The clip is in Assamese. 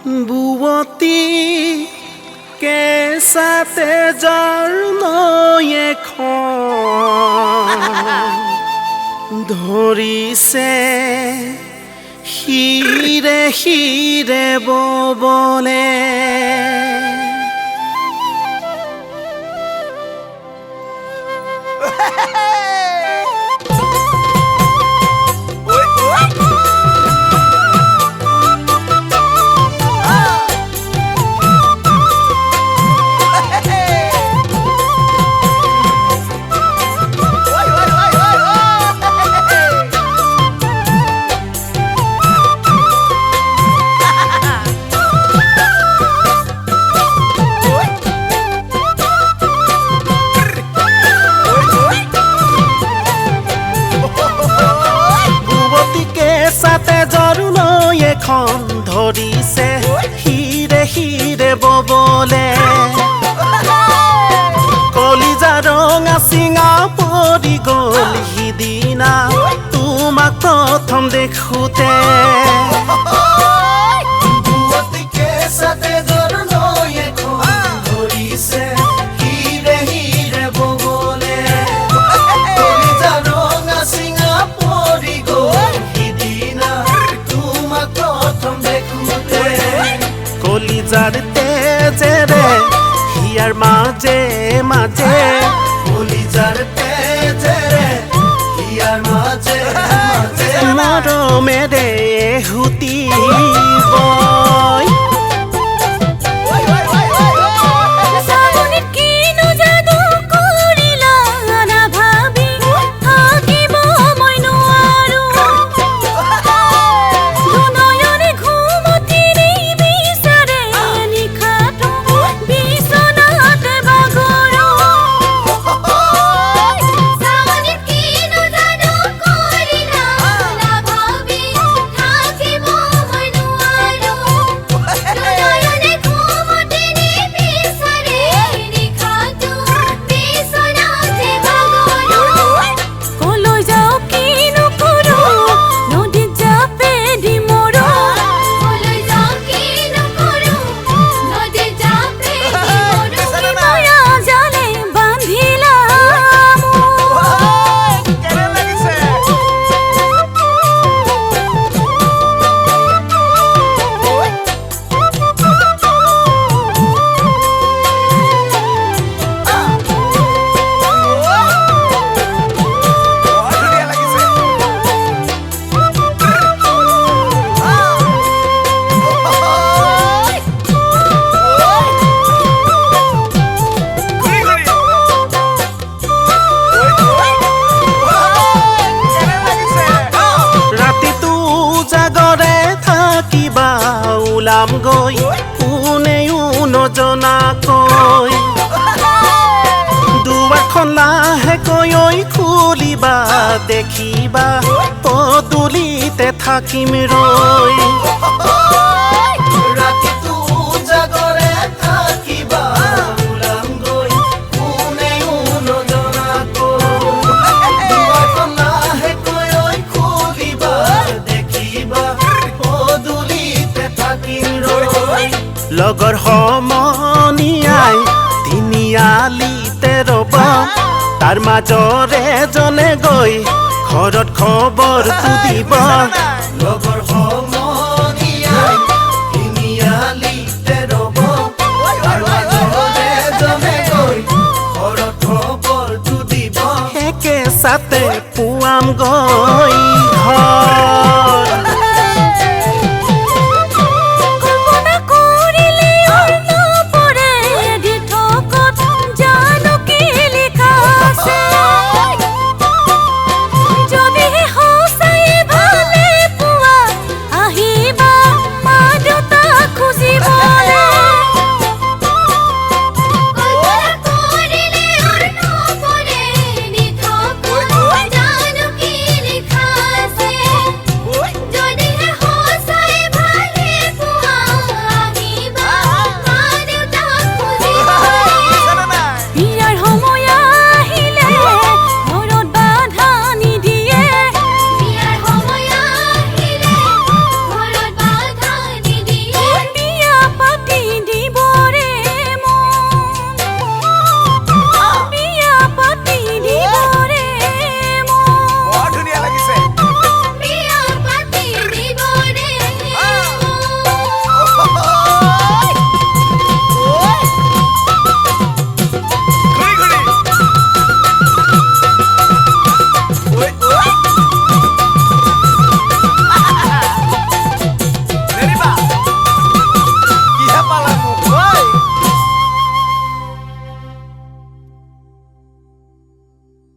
বুৱতী কেঁচা তেজৰ নৈ এখন ধৰিছে শিৰে শিৰে ববলে। এখন ধৰিছে শিৰে শিৰে ববলে, কলিজা ৰঙা চিঙা পৰি গ'ল সিদিনা তোমাক প্ৰথম দেখোতে। কলিজাৰ তেজেৰে হিয়াৰ মাজে মাজে, কলিজাৰ তেজেৰে হিয়াৰ মাজে মাজে, মৰমেৰে সুতি বয়। ওলাম গৈ কোনেও নজনাকৈ, দুৱাৰখন লাহেকৈ ঐ খুলিবা দেখিবা পদূলিতে থাকিম ৰৈ। ৰাতিটো উজাগৰে থাকিবা ওলাম গৈ কোনেও নজনাকৈ, দুৱাৰখন লাহেকৈ ঐ খুলিবা দেখিবা পদূলিতে থাকিম ৰৈ। লগৰ সমনীয়াই তিনিআলিতে ৰ'ব, তাৰ মাজৰে জনে গৈ ঘৰত খবৰটো দিব। লগৰ